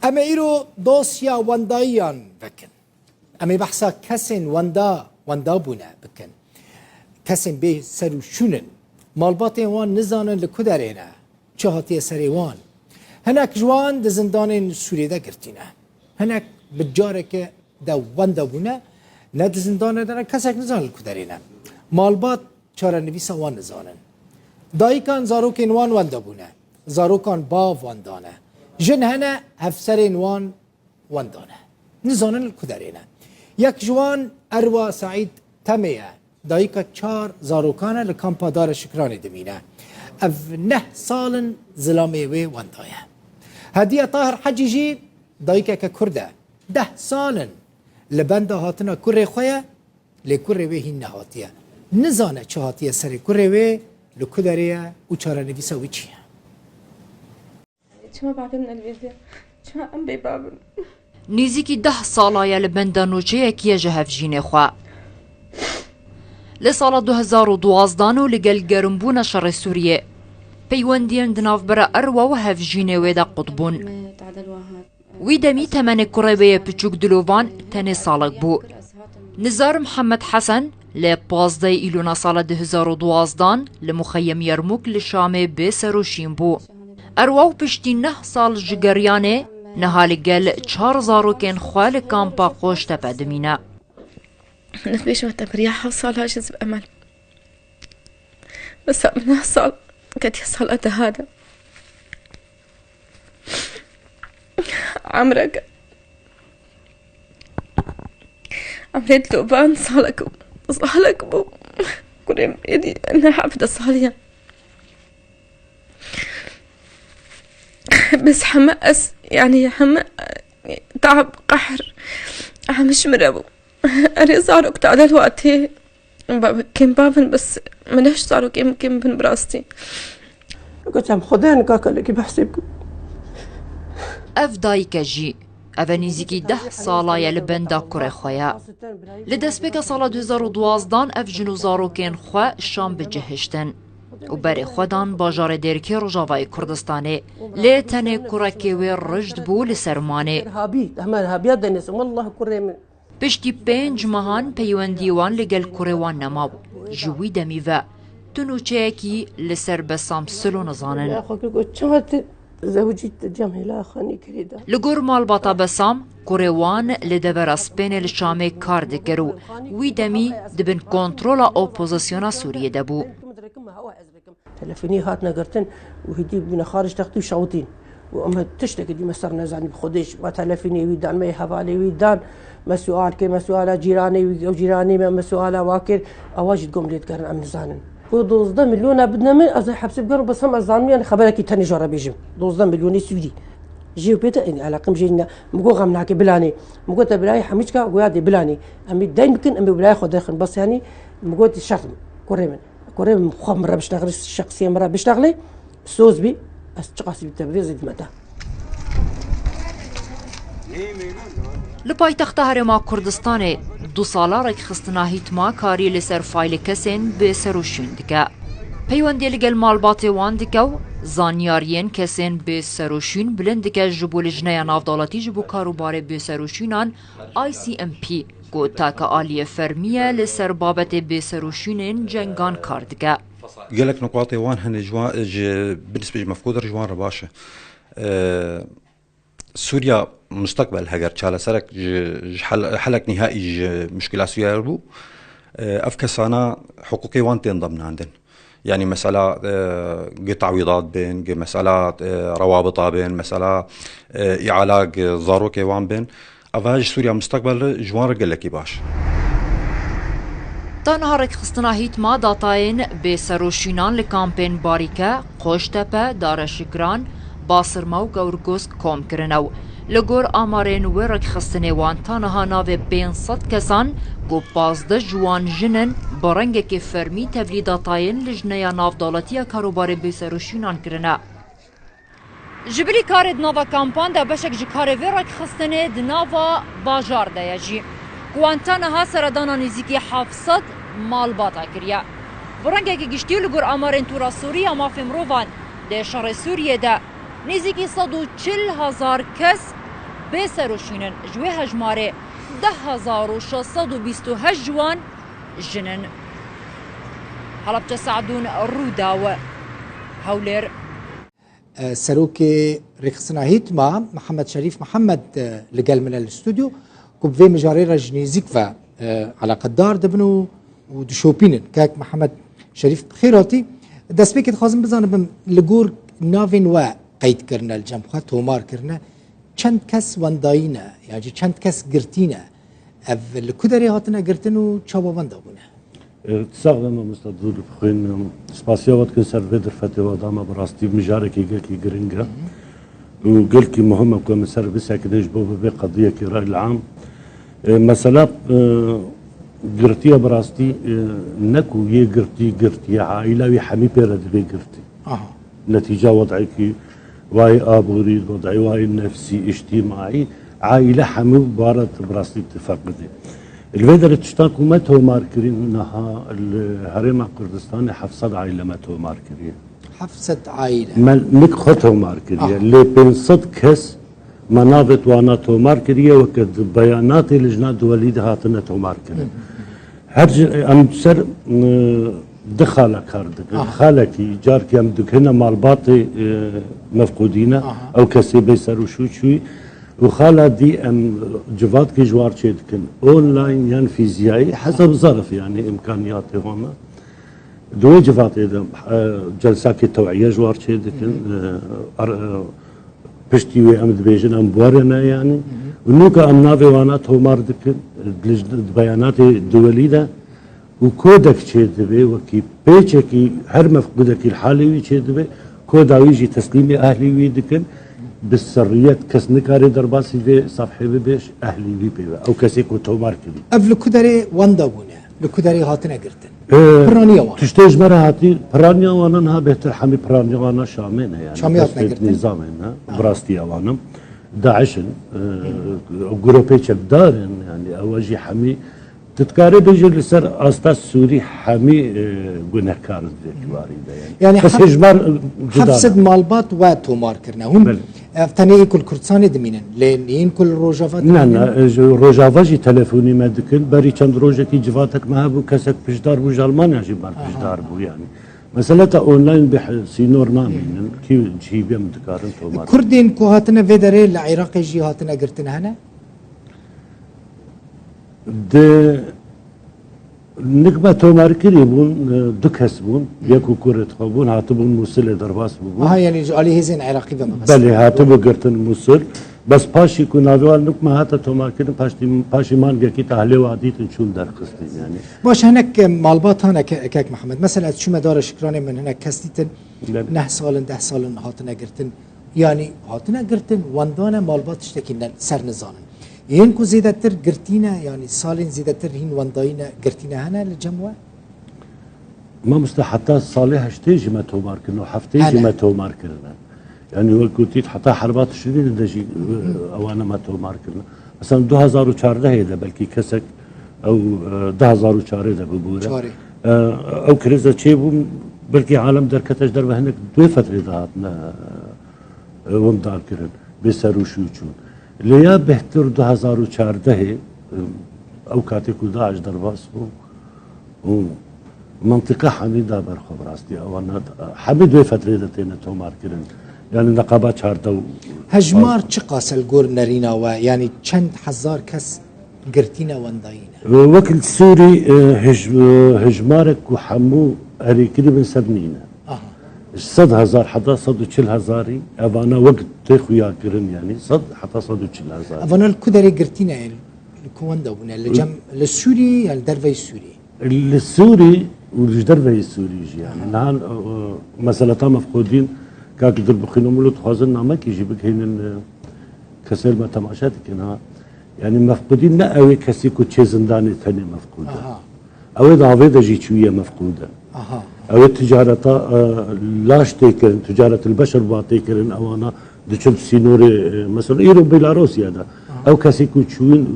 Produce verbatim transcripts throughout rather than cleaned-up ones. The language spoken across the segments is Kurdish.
Em ê îro dosya wendayiyan vekin. Em ê behsa kesên wenda, wenda bûne bikin. Kesên bê ser û şûn in. Malbatên wan nizanin li ku derê ne, çi hatiye serê wan. Hinek ji wan di zindanên Sûriyê de girtî ne. Hinek bi careke de wenda bûne, ne di zindanê de ne, kesek nizanin li ku derê ne. Malbat çarenivîsa wan nizanin. Dayikan zarokên wan wenda bûne. Zarokan bav wan dane. Jin hene hevserên wan wenda ne. Nizanin li ku derê ne. Yek ji wan Erwa Seîd Temê ye. Dayika çar zarokan e, li kampa Dara Şikranê dimîne. Ev neh sal in zilamê wê wenda ye. Hediye Tahir Hecî jî dayikeke kurd e. Deh sal in li benda hatina kurê xwe ye, lê kurê wê hîn nehatiye. Nizane çi hatiye serê kurê wê, li ku derê ye û çarenivîsa wî çi ye. Çima bavê min elwêziya? Çima em bê bavê min? Nêzîkî deh sala ye li benda nûçeyekî ye ji hevjînê xwe. Li sala du hezar û duwazdan û li gel germbûna şerê Sûriyê, peywendiyên di navbera Erwa û hevjînê wê de qut bûn. Wî demî temenê kurê wê yê piçûk Dilovan tenê salek bû. Nizar Mihemed Hesen li pazdeh Îlona sala du hezar û duwazdan li Muxeyyem Yermûk li Şamê bê ser û şîn bû. Erwa û piştî neh sal ji geriyanê, niha li gel çar zarokên xwe li kampa Qoştepe dimîne. Nifbêjim te biriya heft sala ji zib emel. Mesela min neh sal ketiye sala deha de. Emreke. Emrê Dilovan salek, salek bû. Kurê min êdî ne hevdeh salî ye. Bes heme ez, yani heme, e, taab, qehr, heme ji min re bû. Erê zarok tade li watê. Ba-, kêm bavin bes min heşt zarokê min kêm bin bi rastî. Gotem Xwedê nika kalekî behsê bikim. Ev dayik e jî. Ev e nêzîkî deh sala ye li benda kurê xwe ye. Li destpêka sala du hezar û duwazdan ev jin û zarokên xwe Şam bi cih hiştin û berê xwe dan bajarê Dêrikê Rojavayê Kurdistanê. Lê tenê kurekê wê rijd bû li ser manê. Habî, hemen habiya denêsim, wallah kurê min. Piştî pênc mehan peywendiyê wan li gel kurê wan nemabû. Ji wî demî ve tu nûçeyekî li ser Besam Silo nizanin. Ya xwe kir got, "Çima tu zewicî tu cem hêla xanî kirî da?" Li gor malbata Besam, kurê wan li devera Spênê li Şamê kar dikir û wî demî di bin kontrola opozisyona Sûriyê de bû. Telefonî hatine girtin û hêdî bûne xarij textî û şewitîn. Û em tiştekî dî me ser nezanî, bi Xwedê ji me telefonê wî dan, me yê hevalê wî dan, me sual kir, me suala cîranê wî, ew cîranê me, me suala wa kir, ewa jî digom lê digerin em nizanin. Ku dozdeh milyona bidine min, ez ê hepsê bigerim, bes hem ez zanim, yani xeberekî tenê ji we re bêjim. Dozdeh milyonê Swîdî. Jê pê te, yani, eleqim jê ne. Min got xem nake bilanê. Min got te birayê Hemîçka, goya dê bilanê. Em ê deyn bikin, em ê birayê xwe derxin. Bes yani, min got şert, kurê min. Kurê min xwe min re biştexilî, şexsiyê min re biştexilî, soz bî, ez çiqasî bî te bivê zêdî me te. Li paytexta Herêma Kurdistanê du sala rêkxistina hîtma karî li ser faylê kesên bê ser û şûn dike. Peywendiyê li gel malbatê wan dike û zanyariyên kesên bê ser û şûn bilind dike ji bo lijneya navdewletî ji bo karûbarê bê ser û şûnan, I C M P, ku take aliyê fermî ye li ser babetê bêserûşînên cengan kar dike. Gelek nuqatê wan hene ji wan, ji, bi nisbet ji mefkûr ji wan re baş e. Ee, Sûriya musteqbel heger çareserek ji, ji hel-, helek nîhaî ji muşkila Sûriya bû, ee, ev kesana hiqûqê wan tên demnandin. Yani mesela, e, gi tawîdat bên, gi mesela, e, rewabita bên, mesela, e, îala gi zarokê wan bên. Eva ji Sûriya musteqbel re ji wan re gelekî baş. Ta niha rêkxistina hîtma datayên bêserûşînan li kampên Barîke, Qoştepe, Dareşikran, Basirma û Gewrgosk kom kirine û li gor amarên wê rêkxistinê wan ta niha navê pênc sed kesan ku pazdeh ji wan jin in, bi rengekê fermî tevlî datayên Lijneya Navdewletî ya Karûbarê Bêserûşînan kirine. Ji bilî karê di nava kampan de beşek ji karê vê rêkxistinê di nava bajar de ye jî. Ku wan ta niha seredana nêzîkî heft sed malbata kiriye. Bi rengekî giştî û li gor amarên Tora Sûrî ya Mafê Mirovan di şerê Sûriyê de nêzîkî sed û çil hezar kes Bê seroşîn in, ji wê hejmarê deh hezar û şeş sed û bîst û heşt ji wan jin in. Helebçe Se'dûn, Rûdaw, Hewlêr. Serokê Rêxistina HÎTMA, Mihemed Şerîf Mihemed, e, li gel min e li stûdyo, ku bi vê mijarê re ji nêzîk ve, e, eleqedar dibin û, û dişopînin. Kek Mihemed Şerîf, bi xêr hatî. Destpêkê dixwazim bizanibim, li gor navên we qeyd kirine, li cem xwe tomar kirine, çend kes wendayî ne, yan jî çend kes girtî ne? Ev li ku derê hatine girtin û çawa wenda bûne? E, sax be mamosta, dûr bixwîn. Spasiya we dikin ser vê derfetê we da me, bi rastî mijarekî gelkî giring e. Û gelkî muhim e ku em ser bisekinin ji bo bibe qediyekî rayl am. E, mesela, e, girtiye bi rastî, e, ne ku yê girtî girtiye, aîla wî hemî pê re dibe girtî. Aha. Netîca wed'ekî wayê aborî, wed'ê wayê nefsî, îctîmaî, aîle hemû bara bi rastî difeqidê. Li vê derê tişta ku me tomar kirî, niha li Herêma Kurdistanê heft sed aîle me tomar kiriye. Heft sed aîle? Me nik xwe tomar kiriye. Aha. Lê pênc sed kes me navê wana tomar kiriye, weke di beyanatê lijna duwelî de hatine tomar kirin. Hı hı. Her ji, em ser, e, du xala kar dikin. Aha. Xalekî, carkî em dikine malbatê, e, mefqûdî ne. Aha. Ew kesê bê ser û şû çûyî. Û xala dî em civatkî ji war çê dikin. Online yan fîziyayî, hesab zarif yani imkaniyatê wan e. Di wê civatê de, e, celsakê tew'iye ji war çê dikin. Hı hı. E, ar-, e, Piştî wê em dibêjin, em bi we re ne, yanî. Hı hı. Û nûka em navê wana tomar dikin, di, di beyanatê duwelî de, û kodek çêdibe, wekî pêçekî her mefqûdekî li halê wî çêdibe, koda wî jî teslîmê ehlî wî dikin, bi serriyet kes nikare derbasî vê safhê bibe, ehlî wî pê ve. Ew kesê ku tomar kirî. Ev li ku derê wenda bûne? Li ku derê hatine girtin? Ee, Piraniya wan. Tiştê ji me re hatî, piraniya wan niha bêhtir hemî piraniya wana Şamê ne, yani. Şamê hatine girtin. Nîzamê ne, ha, bi rastî wan in. DAIŞ in, e, ew grûpê çekdar in, yani, ew jî hemî, tu dikarî bêjî li ser asta Sûrî hemî, e, gunehkar in vê kiwarî de, yani. Yani bes hef-, hejmar, e, cuda ne. Heft sed malbat we tomar kirine. Hûn Belê. Ev tenê ê ku li Kurdistanê dimînin, lê yên ku li Rojava dimînin? Ne, ne, ji Rojava jî telefonî me dikin. Berî çend rojekî civatek me hebû, kesek piştdar bû, ji Almanya jî berpiştdar bû, yani. Mesele te online bi he-, sînor namînin, kî cihî bê em dikarin tomar. Kurdên ku hatine vê derê li Iraqê jî hatine girtin hene? Di Nik me tomarkirî bûn, e, du kes bûn. Hı. Yek û kurê xwe bûn, hatibûn Mûsilê derbas bûbûn. Aha, yani ji alî hêzên Iraqî ve mebestin. Belê, hatibû girtin Mûsil. Bes paşî ku navê wan nik me hate tomarkirin, paştî, paşî mangekî tahlê wa dîtin çûn derxistin yani. Baş, hinek, e, malbat hane ke-, kek Mihemed. Mesela ez çûme dara Şikranê, min hinek kes dîtin. Belê. Neh salin, deh salin hatine girtin. Yanî hatine girtin, wendane malbat tiştekî ne, ser nizanin. Yên ku zêdetir girtî ne, yanî salên zêdetir hîn wendayî ne, girtî ne hene li cem we? Mamoste, heta salê heştê jî me tomar kirin û heftê jî Hene. me tomar kirine. Yanî wek gotît, heta herba tişrînê de jî, e, ewana me tomar kirine. Mesela du hezar û çardehê de belkî kesek ew, e, du hezar û çarê de bibûre. Çarê. E, ew krîze çêbû, belkî alem derkete ji derve hinek di wê fetrê de hatine, e, windar kirin, bê ser û şû çûn. Lê ya bêhtir du hezar û çardehê, e, ew katê ku DAIŞ derbas bû û mintîqa hemî da ber xwe bi rastî. Ewana hemî di wê fetrê de têne tomar kirin. Yani neqaba çardeh û Hejmar çiqas e li gor nerîna we? Yani çend hezar kes girtî ne, wendayî ne? Wek li Sûrî, e, hij-, e, hejmarek ku hemû erêkirî bin sed nîne. Aha. Ji sed hezar heta sed û çil hezarî, evana wek tê xuya kirin, yani sed heta sed û çil hezar. Evana li ku derê girtî ne, li ku wenda bûne? Li cem, li Sûrî ya li derveyî Sûrî? Li Sûrî û ji derveyî Sûrî jî, yani. Aha. Niha, e, e, meseleta mefqûdîn, kak Dilbixwîn Umulu dixwazin namekî jî bigihînin, e, kesê me temaşe dikin ha. Yani mefqûdî ne ew ê kesî ku çê zindanê tenê mefqûd e. Aha. Ew ê di avê de jî çûye mefqûd e. Aha. Ew ê ticareta, e, laş tê kirin, ticaretil beşer ba tê kirin, ewana diçin sînorê, e, mesela îro Belarusya de. Aha. Ew kesî ku çûyîn,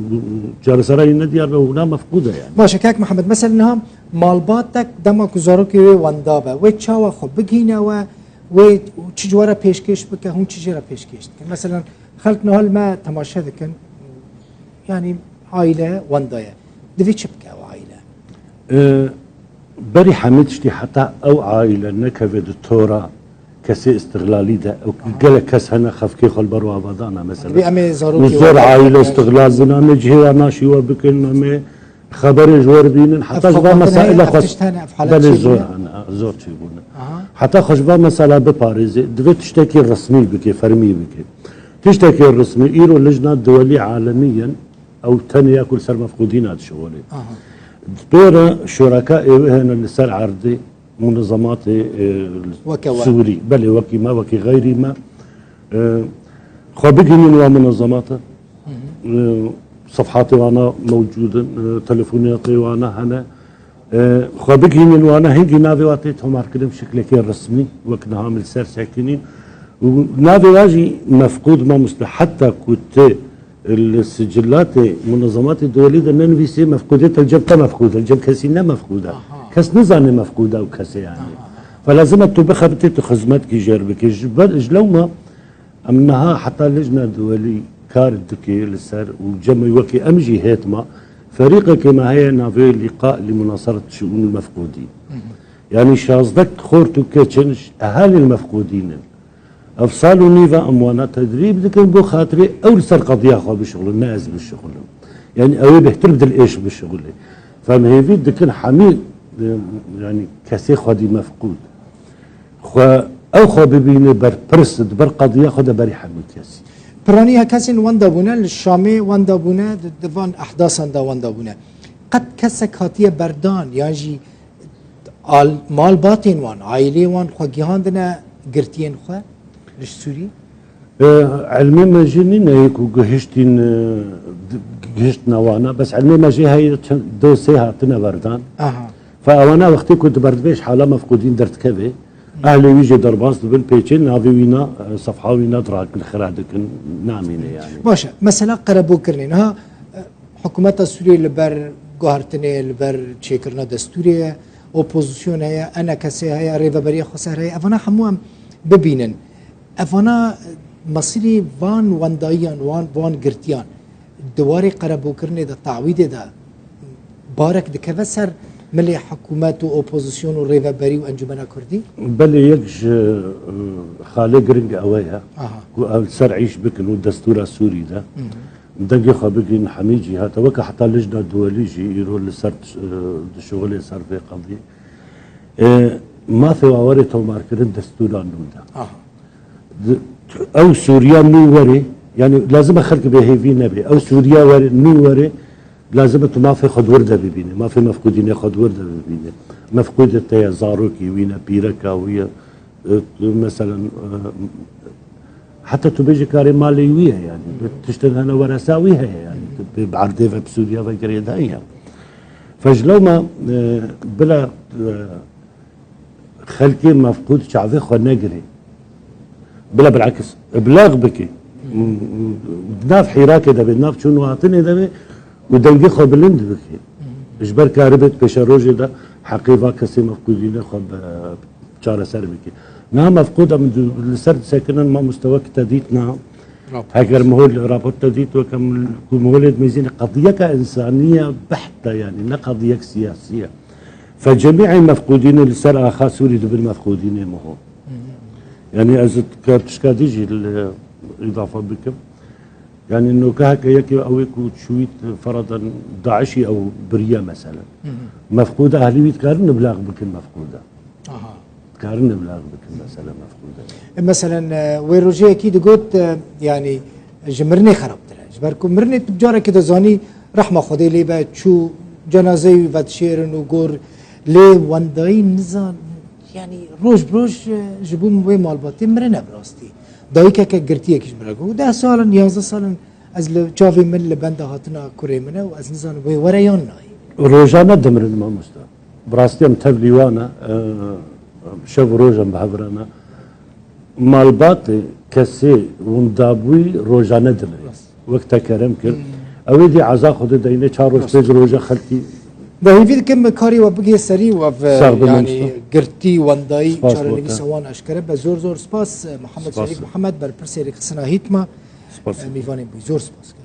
careserayî nediyar be, hûna mefqûd e yani. Baş e, kak Mihemed, mesela niha malbatek dema ku zarokê wê wenda be, wê çawa xwe bigihîne we, wê çi ji we re pêşkêş bike, hûn çi jê re pêşkêş dikin? Mesela Xelk niha li me temaşe dikin. Yanî aîle wenda ye. Divê çi bike ew aîle? E, berî hemî tiştî heta ew aîle nekeve di tora kesê îstixlalî de, ew gelek kes hene xefkê xwe li ber ava dana mesela. Divê em ê zarokê Û zor wan aîle berdin. îstixlal bûn, em ê cihê wan naşî we bikin, em ê xeberê ji we re bînin. Heta ji van mesaîla xwe belê zor hene, zor çêbûne. Heta xwe ji van mesela biparêzê, divê tiştekî resmî bike, fermî bike. Tiştekî resmî, îro lijna duwelî alemî yên, ew tenê ya ku li ser mefqûdîna dişixulê. Pê re şureka ê wê hene li ser erdê, munezematê, e, Sûrî. Belê, wekî me, wekî xeyrî me. E, xwe bigihînin wan munezemata. E, sefhatê wana mewcûd in, e, telefonatê wana hene. E, xwe bigihînin wana, hingî navê wa tê tomarkirin bi şiklekê resmî, wek niha min li ser sekinîn. Û navê wa jî mefqûd, mamoste, heta ku tê li sicilatê munezematê duwelî de nenivîsê mefqûdê, te li cem te mefqûd e, li cem kesî ne mefqûd e. Kes nizane mefqûd e ew kesê yani. Fe lazim e tu bixebitê, tu xizmetkî jêr bikî. Ji ber, ji lewma em niha heta lijna duwelî kar dike li ser û cemê wekî em jî hêt ma, ferîqekê me heye navê Lîqa li Munaseret Şiûnil Mefqûdî. Yani şazdeh xort û keç in, ehalî mefqûdîn in. Ev sal û nîv e em wana tedrîb dikin bo xatirê ew li ser qediya xwe bişixulin, ne ez bişixulim. Yani ew ê bêhtir bi dilêş bişixulê. Fe em hêvî dikin hemî, e, yani kesê xwedî mefqûd. Xwe, ew xwe bibîne berpirs di ber qediya xwe de berî hemî kesî. Piranî ya kesên wenda bûne, li Şamê wenda bûne, di, di van ehdasan de wenda bûne. Qet kesek hatiye berdan, yan jî al-, malbatên wan, aîleyên wan xwe gihandine girtiyên xwe li Sûrî? E, ilmê me jî nîne yê ku gihiştîn, e, di-, gihiştine wana. Bes ilmê me jî heye çend do sê hatine berdan. Aha. Fe ewana wextê ku di berdivêj hala mefqûdîn derdikeve, ehlê wî jê derbas dibin, pêçên navê wîna, e, sefha wîna dirak-, li xira dikin, namîne yani. Baş e. Mesela qerebûkirinê. Niha, e, Hikûmeta Sûriyê li ber guhertinê, li ber çêkirina destûrê ye, opozîsyon heye, E N K S heye, Rêveberiya Xweser heye. Evana hemû em bibînin. Evana mesîrê van wendayiyan, wan, van girtiyan di warê qerebûkirinê de, tawîdê de barek dikeve ser milê hikûmet û opozîsyon û rêveberî û Encûmena Kurdî? Belê, yek ji, e, xalê giring ew e ku ew li ser îş bikin û destûra Sûrî de. Dengê xwe bigihînin hemî cîhata, weke heta lijna duwelî jî îro li ser, e, dişuxulê ser vê qediyê. E, mafê wa were tomarkirin destûra nû de. Aha. Di, ew Sûriya nû were, yani lazim e xelk bêhêvî nebe. Ew Sûriya were, nû were, lazim e tu mafê xwe di wir de bibîne, mafê mefqûdînê xwe di wir de bibîne. Mefqûdê te ye, zarokê wî ne, pîreka wî ye. E, tu, meselen, e, heta tu bêjî karê malê wî ye, yani. Tiştên hene weresa wî heye, yani. Tu bi, bi erdê ve, bi Sûriya ve girêdayî ye. Fe ji lewma, e, bila, e, xelkê mefqûd çavê xwe negirê. Bila bilakis, iblax bike. Di nav hîrakê de be, di nav çûn û hatinê de be û dengê xwe bilind bike. Ji ber karibê di pêşerojê de heqê va kesê mefqûdînê xwe bi çareser bike. Niha mefqûd em li ser disekinin, mamoste, wek te dît niha. Heger mihol rapor te dît, wek em ku miholê dimêzîne, qediyeka însanî ye beht e, yani ne qediyek siyasî ye. Fe cemî mefqûdînê li ser axa Sûrî dibin mefqûdînê miho. Yani ez ka tişka dî jî li îdafe bikim. Yani noke heke yekê ew ê ku çûyît feradan DAIŞî ew biriye mesela. Mefqûda ehlî wî dikarin iblax bikin mefqûda. Aha. Dikarin iblax bikin mesela mefqûda. E, meselen, e, wê rojê yekî digot, e, yani ji mirinê xerabtir e. Ji ber ku mirinê tu carekê dizanî rehma Xwedê lê be, çû cenazeyê wî vedişêrin û gor lê wendayî nizan, yani roj bi roj, e, ji bo wê malbatê mirine bi rastî. Dayikeke girtiyekî ji min re got, deh sal in, yanzdeh sal in ez li çavê min li benda hatina kurê min e û ez nizanim wê were yan nayê. Rojane dimirin, mamoste. Bi rastî em tevlî wan e, e, şev û roj em bi hev re ne. Malbatê kesê windabûyî rojane dimire. Wek te kerem kir. Ew ê dî eza xwe dideyne çar roj, pênc roja xelkî. De hêvî dikim karê we bigihê serî û ev, Sax be, yani, mamoste. Girtî, wendayî, Spas bo te. Çarenivîsa wan eşkere be. Zor zor spas, eh, Mihemed Spas Şerîf be. Mihemed, berpirsê rêxistina HÎTMA. Spas. Em mîvanên bû. Zor spas.